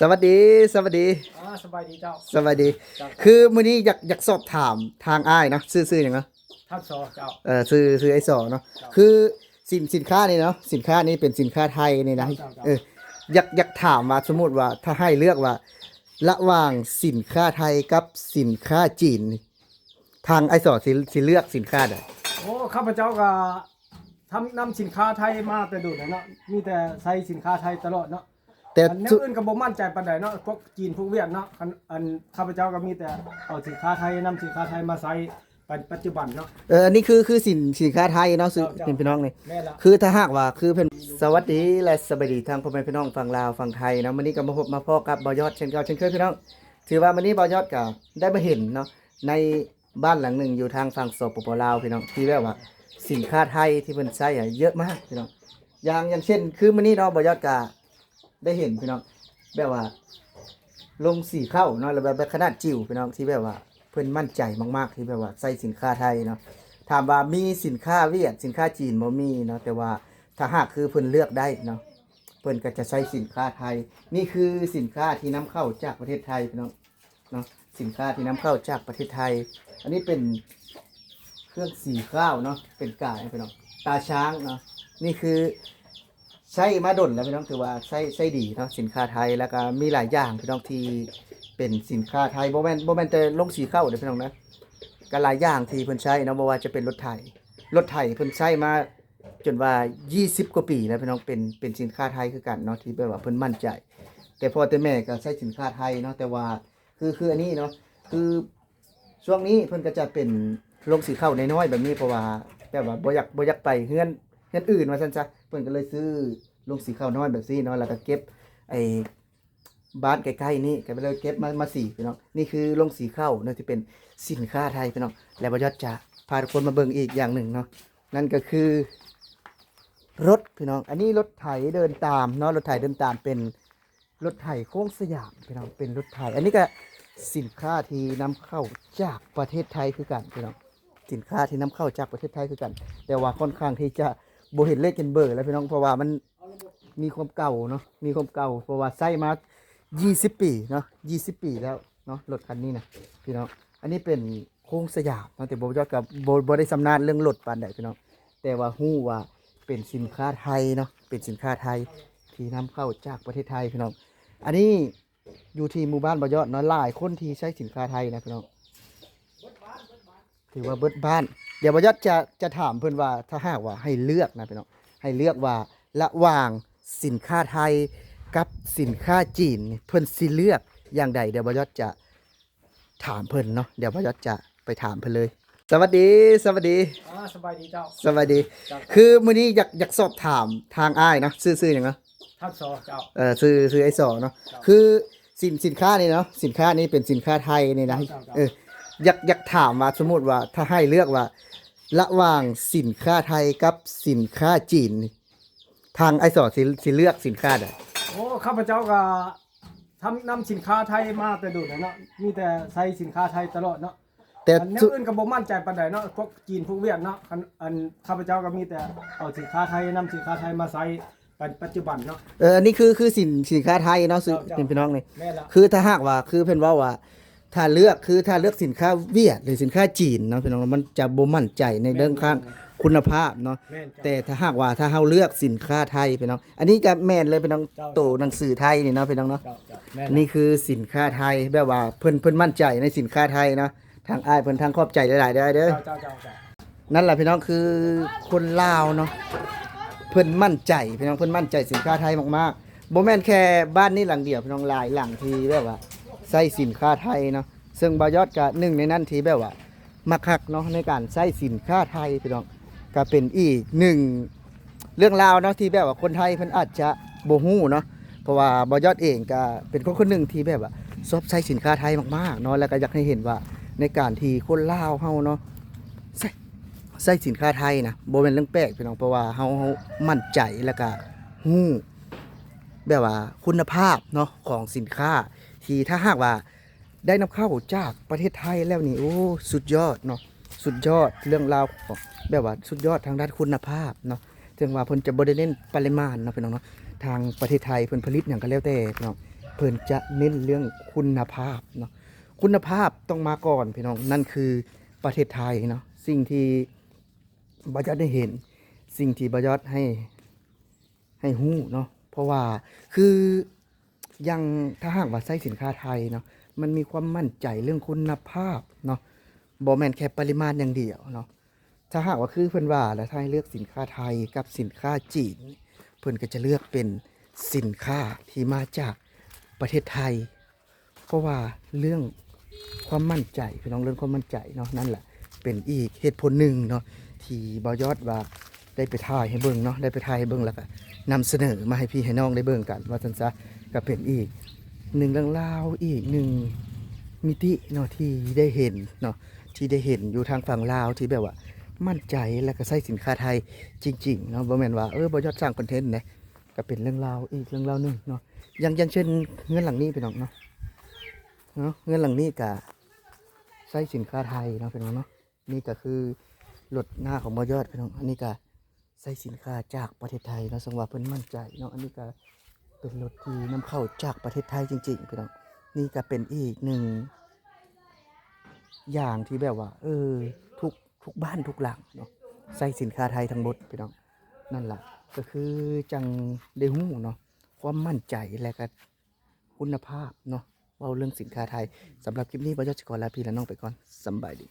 ສະຫວັດດີ ສະຫວັດດີ ອ່າ ສະບາຍດີເຈົ້າ ສະບາຍດີ ເຈົ້າ ຄືມື້ນີ້ຢາກ ຢາກສອບຖາມທາງອ້າຍເນາະ ຊື່ ຊື່ຫຍັງເນາະ? ທ່ານ ສ ເຈົ້າ ເອີ ຊື່ ຊື່ອ້າຍ ສ ເນາະ ເຈົ້າ ຄືສິນ ສິນຄ້ານີ້ເນາະ ສິນຄ້ານີ້ເປັນສິນຄ້າໄທນີ້ນະ ເຈົ້າ ເຈົ້າ ເຈົ້າ ເອີ ຢາກ ຢາກຖາມວ່າ ສົມມຸດວ່າຖ້າໃຫ້ເລືອກວ່າ ລະຫວ່າງສິນຄ້າໄທກັບສິນຄ້າຈີນນີ້ ທາງອ້າຍ ສ ຊິ ຊິເລືອກສິນຄ້າໃດ? ໂອ້ ຂ້າພະເຈົ້າກໍ ທຳ ນຳສິນຄ້າໄທມາແຕ່ດົນແລ້ວເນາະ ມີແຕ່ໃຊ້ສິນຄ້າໄທຕະຫຼອດເນາະ ແຕ່ ອັນ ສຸ ແນວອື່ນກໍບໍ່ໝັ້ນໃຈປານໃດເນາະ ພວກຈີນພວກຫວຽດເນາະ ອັນ ອັນ ຂ້າພະເຈົ້າກໍມີແຕ່ເອົາສິນຄ້າໄທ ນຳສິນຄ້າໄທມາໃຊ້ປັດ ປັດຈຸບັນເນາະ ເອີ ອັນນີ້ຄື ຄືສິນ ສິນຄ້າໄທເນາະ ເຈົ້າ ເຈົ້າ ພີ່ນ້ອງນີ້ ແມ່ນລະ ຄືຖ້າຫາກວ່າ ຄືເພິ່ນ ສະຫວັດດີ ແລະ ສະບາຍດີທາງພໍ່ແມ່ພີ່ນ້ອງຝັ່ງລາວຝັ່ງໄທເນາະ ມື້ນີ້ກໍມາພົບມາພໍ້ກັບບ່າວຍອດເຊັ່ນເກົ່າເຊັ່ນເຄີຍພີ່ນ້ອງ ຖືວ່າມື້ນີ້ບ່າວຍອດກໍໄດ້ມາເຫັນເນາະ ໃນ ບ້ານຫຼັງໜຶ່ງຢູ່ທາງຝັ່ງ ສປປ ລາວ ພີ່ນ້ອງ ທີ່ແບບວ່າສິນຄ້າໄທທີ່ເພິ່ນໃຊ້ອະເຍອະມາກພີ່ນ້ອງ ຢ່າງ ຢ່າງເຊັ່ນ ຄືມື້ນີ້ເນາະ ບ່າວຍອດກະໄດ້ເຫັນພີ່ນ້ອງ ແບບວ່າໂລງສີເຂົ້າເນາະ ແລ້ວແບບ ແບບຂະໜາດຈິ້ວພີ່ນ້ອງ ທີ່ແບບວ່າເພິ່ນໝັ້ນໃຈມາກໆ ທີ່ແບບວ່າໃຊ້ສິນຄ້າໄທເນາະ ຖາມວ່າມີສິນຄ້າຫວຽດ ສິນຄ້າຈີນບໍ່? ມີເນາະ ແຕ່ວ່າຖ້າຫາກຄືເພິ່ນເລືອກໄດ້ເນາະ ເພິ່ນກໍຈະໃຊ້ສິນຄ້າໄທ ນີ້ຄືສິນຄ້າທີ່ນຳເຂົ້າຈາກປະເທດໄທພີ່ນ້ອງ ເນາະ ສິນຄ້າທີ່ນຳເຂົ້າຈາກປະເທດໄທ ອັນນີ້ເປັນເຄື່ອງສີຂາວເນາະ ເປັນກາຍພີ່ນ້ອງ ຕາຊ້າງເນາະ ນີ້ຄືໃຊ້ມາດົນແລ້ວພີ່ນ້ອງ ຖືວ່າໃຊ້ ໃຊ້ດີເນາະ ສິນຄ້າໄທ ແລ້ວກໍມີຫຼາຍຢ່າງພີ່ນ້ອງທີ່ເປັນສິນຄ້າໄທ ບໍ່ແມ່ນ ບໍ່ແມ່ນແຕ່ໂລງສີເຂົ້າເດ້ພີ່ນ້ອງນະ ກໍຫຼາຍຢ່າງທີ່ເພິ່ນໃຊ້ເນາະ ບໍ່ວ່າຈະເປັນລົດໄຖ ລົດໄຖເພິ່ນໃຊ້ມາຈົນວ່າ ຊາວ ກວ່າປີແລ້ວພີ່ນ້ອງ ເປັນ ເປັນສິນຄ້າໄທຄືກັນເນາະ ທີ່ແບບວ່າເພິ່ນໝັ້ນໃຈ ແຕ່ພໍ່ແຕ່ແມ່ກໍໃຊ້ສິນຄ້າໄທເນາະ ແຕ່ວ່າ ຄື ຄືອັນນີ້ເນາະ ຄືຊ່ວງນີ້ເພິ່ນກໍຈະເປັນໂລງສີເຂົ້ານ້ອຍໆແບບນີ້ ເພາະວ່າແບບວ່າບໍ່ຢາກ ບໍ່ຢາກໄປເຮືອນ ເຮືອນອື່ນວ່າຊັ້ນຊະ ເພິ່ນກໍເລີຍຊື້ໂລງສີເຂົ້ານ້ອຍແບບຊີ້ເນາະ ແລ້ວກໍເກັບໄອ້ບ້ານໃກ້ໆນີ້ ກໍເລີຍເກັບມາ ມາສີພີ່ນ້ອງ ນີ້ຄືໂລງສີເຂົ້າເນາະ ທີ່ເປັນສິນຄ້າໄທພີ່ນ້ອງ ແລ້ວບ່າວຍອດຈະພາທຸກຄົນມາເບິ່ງອີກຢ່າງໜຶ່ງເນາະ ນັ້ນກໍຄືລົດພີ່ນ້ອງ ອັນນີ້ລົດໄຖເດີນຕາມເນາະ ລົດໄຖເດີນຕາມເປັນ ລົດໄຖໂຄ້ງສະຫຍາມພີ່ນ້ອງ ເປັນລົດໄຖ ອັນນີ້ກະສິນຄ້າທີ່ນຳເຂົ້າຈາກປະເທດໄທຄືກັນພີ່ນ້ອງ ສິນຄ້າທີ່ນຳເຂົ້າຈາກປະເທດໄທຄືກັນ ແຕ່ວ່າຂ້ອນຂ້າງທີ່ຈະບໍ່ເຫັນເລກເຫັນເບີແລ້ວພີ່ນ້ອງ ເພາະວ່າມັນມີຄວາມເກົ່າເນາະ ມີຄວາມເກົ່າ ເພາະວ່າໃຊ້ມາຊາວປີເນາະ ຊາວປີແລ້ວເນາະ ລົດຄັນນີ້ນະພີ່ນ້ອງ ອັນນີ້ເປັນໂຄ້ງສະຫຍາມເນາະ ແຕ່ບໍ່ ຈອດກໍບໍ່ ບໍ່ໄດ້ຊຳນານເລື່ອງລົດປານໃດພີ່ນ້ອງ ແຕ່ວ່າຮູ້ວ່າເປັນສິນຄ້າໄທເນາະ ເປັນສິນຄ້າໄທທີ່ນຳເຂົ້າຈາກປະເທດໄທພີ່ນ້ອງ ອັນນີ້ຢູ່ທີ່ໝູ່ບ້ານບ່າວຍອດເນາະ ຫຼາຍຄົນທີ່ໃຊ້ສິນຄ້າໄທນະພີ່ນ້ອງ ຖືວ່າເບິດບ້ານ ດຽວບ່າວຍອດຈະ ຈະຖາມເພິ່ນວ່າ ຖ້າຫາກວ່າໃຫ້ເລືອກນະພີ່ນ້ອງ ໃຫ້ເລືອກວ່າລະຫວ່າງສິນຄ້າໄທກັບສິນຄ້າຈີນນີ້ ເພິ່ນຊິເລືອກຢ່າງໃດ ດຽວບ່າວຍອດຈະ ຖາມເພິ່ນເນາະ ດຽວບ່າວຍອດຈະໄປຖາມເພິ່ນເລີຍ ສະຫວັດດີ ສະຫວັດດີ ອ່າ ສະບາຍດີເຈົ້າ ສະບາຍດີ ເຈົ້າ ຄືມື້ນີ້ຢາກ ຢາກສອບຖາມທາງອ້າຍເນາະ ຊື່ ຊື່ຫຍັງເນາະ? ທ່ານ ສ ເຈົ້າ ເອີ ຊື່ ຊື່ອ້າຍ ສ ເນາະ ເຈົ້າ ຄືສິນ ສິນຄ້ານີ້ເນາະ ສິນຄ້ານີ້ເປັນສິນຄ້າໄທນີ້ນະ ເຈົ້າ ເຈົ້າ ເອີ ຢາກ ຢາກຖາມວ່າ ສົມມຸດວ່າ ຖ້າໃຫ້ເລືອກວ່າ ລະຫວ່າງສິນຄ້າໄທກັບສິນຄ້າຈີນນີ້ ທາງອ້າຍ ສ ຊິ ຊິເລືອກສິນຄ້າໃດ? ໂອ້ ຂ້າພະເຈົ້າກໍ ທຳ ນຳສິນຄ້າໄທມາແຕ່ດົນແລ້ວເນາະ ມີແຕ່ໃຊ້ສິນຄ້າໄທຕະຫຼອດເນາະ ແຕ່ ອັນ ແນວອື່ນກໍບໍ່ໝັ້ນໃຈປານໃດເນາະ ພວກຈີນພວກຫວຽດເນາະ ອັນ ອັນ ຂ້າພະເຈົ້າກໍມີແຕ່ເອົາສິນຄ້າໄທ ນຳສິນຄ້າໄທມາໃຊ້ປັດ ປັດຈຸບັນເນາະ ເອີ ອັນນີ້ຄື ຄືສິນ ສິນຄ້າໄທເນາະ ເຈົ້າ ເຈົ້າ ພີ່ນ້ອງນີ້ ແມ່ນລະ ຄືຖ້າຫາກວ່າ ຄືເພິ່ນເວົ້າວ່າ ຖ້າເລືອກ ຄືຖ້າເລືອກສິນຄ້າຫວຽດ ຫຼືສິນຄ້າຈີນເນາະ ພີ່ນ້ອງ ມັນຈະບໍ່ໝັ້ນໃຈໃນເລື່ອງ ແມ່ນ ຂັ້ນຄຸນນະພາບເນາະ ແມ່ນເຈົ້າ ແຕ່ຖ້າຫາກວ່າ ຖ້າເຮົາເລືອກສິນຄ້າໄທ ພີ່ນ້ອງ ອັນນີ້ກໍແມ່ນເລີຍ ພີ່ນ້ອງ ເຈົ້າ ໂຕໜັງສືໄທນີ້ເນາະ ພີ່ນ້ອງເນາະ ເຈົ້າ ເຈົ້າ ແມ່ນລະ ນີ້ຄືສິນຄ້າໄທ ແບບວ່າເພິ່ນ ເພິ່ນໝັ້ນໃຈໃນສິນຄ້າໄທເນາະ ທາງອ້າຍເພິ່ນ ທາງຂອບໃຈຫຼາຍໆເດີ ເຈົ້າ ເຈົ້າ ເຈົ້າ ເຈົ້າ ນັ້ນລະ ພີ່ນ້ອງ ຄືຄົນລາວເນາະ ເພິ່ນໝັ້ນໃຈ ພີ່ນ້ອງ ເພິ່ນໝັ້ນໃຈສິນຄ້າໄທມາກໆ ບໍ່ແມ່ນແຄ່ບ້ານນີ້ຫຼັງດຽວ ພີ່ນ້ອງ ຫຼາຍຫຼັງທີ່ແບບວ່າໃຊ້ສິນຄ້າໄທເນາະ ເຊິ່ງບ່າວຍອດກະໜຶ່ງໃນນັ້ນທີ່ແບບວ່າມັກຮັກເນາະ ໃນການໃຊ້ສິນຄ້າໄທ ພີ່ນ້ອງ ກະເປັນອີກໜຶ່ງເລື່ອງລາວເນາະ ທີ່ແບບວ່າຄົນໄທເພິ່ນອາດຈະບໍ່ຮູ້ເນາະ ເພາະວ່າບ່າວຍອດເອງກະເປັນຄົນຄົນໜຶ່ງທີ່ແບບວ່າຊອບໃຊ້ສິນຄ້າໄທມາກໆເນາະ ແລ້ວກະຢາກໃຫ້ເຫັນວ່າໃນການທີ່ຄົນລາວເຮົາເນາະ ໃຊ້ ໃຊ້ສິນຄ້າໄທນະ ບໍ່ແມ່ນເລື່ອງແປກ ພີ່ນ້ອງ ເພາະວ່າເຮົາ ເຮົາໝັ້ນໃຈ ແລ້ວກະຮູ້ແບບວ່າຄຸນນະພາບເນາະ ຂອງສິນຄ້າ ທີ່ຖ້າຫາກວ່າໄດ້ນຳເຂົ້າຈາກປະເທດໄທແລ້ວນີ້ ໂອ້ ສຸດຍອດເນາະ ສຸດຍອດ ເລື່ອງລາວຂອງ ແບບວ່າສຸດຍອດທາງດ້ານຄຸນນະພາບເນາະ ເຖິງວ່າເພິ່ນຈະບໍ່ໄດ້ເນັ້ນປະລິມານເນາະ ພີ່ນ້ອງເນາະ ທາງປະເທດໄທເພິ່ນຜະລິດຫຍັງກໍແລ້ວແຕ່ ພີ່ນ້ອງ ເພິ່ນຈະເນັ້ນເລື່ອງຄຸນນະພາບເນາະ, ຄຸນນະພາບຕ້ອງມາກ່ອນພີ່ນ້ອງ, ນັ້ນຄືປະເທດໄທເນາະ. ສິ່ງທີ່ບ່າວຍອດໄດ້ເຫັນ, ສິ່ງທີ່ບ່າວຍອດໃຫ້ ໃຫ້ຮູ້ເນາະ, ເພາະວ່າຄືຢ່າງຖ້າຫາກວ່າໃຊ້ສິນຄ້າໄທເນາະ ມັນມີຄວາມໝັ້ນໃຈເລື່ອງຄຸນນະພາບເນາະ, ບໍ່ແມ່ນແຄ່ປະລິມານຢ່າງດຽວເນາະ. ຖ້າຫາກວ່າຄືເພິ່ນວ່າລະ ຖ້າໃຫ້ເລືອກສິນຄ້າໄທກັບສິນຄ້າຈີນ ເພິ່ນກໍຈະເລືອກເປັນສິນຄ້າທີ່ມາຈາກປະເທດໄທ ເພາະວ່າເລື່ອງຄວາມໝັ້ນໃຈ ພີ່ນ້ອງ, ເລື່ອງຄວາມໝັ້ນໃຈເນາະ, ນັ້ນແຫຼະເປັນອີກເຫດຜົນໜຶ່ງເນາະ ທີ່ບ່າວຍອດວ່າໄດ້ໄປຖ່າຍໃຫ້ເບິ່ງເນາະ, ໄດ້ໄປຖ່າຍໃຫ້ເບິ່ງ ແລ້ວກໍນຳສະເໜີມາໃຫ້ພີ່ໃຫ້ນ້ອງໄດ້ເບິ່ງກັນ ວ່າຊັ້ນຊະ. ກໍເປັນອີກໜຶ່ງເລື່ອງລາວ ອີກໜຶ່ງມິຕິເນາະ ທີ່ໄດ້ເຫັນເນາະ, ທີ່ໄດ້ເຫັນຢູ່ທາງຝັ່ງລາວ ທີ່ແບບວ່າໝັ້ນໃຈ ແລ້ວກໍໃຊ້ສິນຄ້າໄທຈິງໆເນາະ, ບໍ່ແມ່ນວ່າ ເອີ ບ່າວຍອດສ້າງຄອນເທັນເດ້. ກໍເປັນເລື່ອງລາວອີກເລື່ອງລາວໜຶ່ງເນາະ, ຢ່າງ ຢ່າງເຊັ່ນເຮືອນຫຼັງນີ້ພີ່ນ້ອງເນາະ, ເນາະ ເຮືອນຫຼັງນີ້ກະໃຊ້ສິນຄ້າໄທເນາະພີ່ນ້ອງເນາະ. ນີ້ກໍຄືລົດໜ້າຂອງບ່າວຍອດພີ່ນ້ອງ, ອັນນີ້ກະໃຊ້ສິນຄ້າຈາກປະເທດໄທເນາະ, ເຊິ່ງວ່າເພິ່ນໝັ້ນໃຈເນາະ. ອັນນີ້ກະເປັນລົດທີ່ນຳເຂົ້າຈາກປະເທດໄທຈິງໆພີ່ນ້ອງ. ນີ້ກະເປັນອີກໜຶ່ງຢ່າງທີ່ແບບວ່າ ເອີ ທຸກ ທຸກບ້ານທຸກຫຼັງເນາະ ໃຊ້ສິນຄ້າໄທທັງໝົດພີ່ນ້ອງ. ນັ້ນລະ ກໍຄືຈັ່ງໄດ້ຮູ້ເນາະ ຄວາມໝັ້ນໃຈ ແລະກະຄຸນນະພາບເນາະ, ເວົ້າເລື່ອງສິນຄ້າໄທ. ສຳລັບຄລິບນີ້ ບ່າວຍອດຊິຂໍລາພີ່ລານ້ອງໄປກ່ອນ. ສຳບາຍດີ.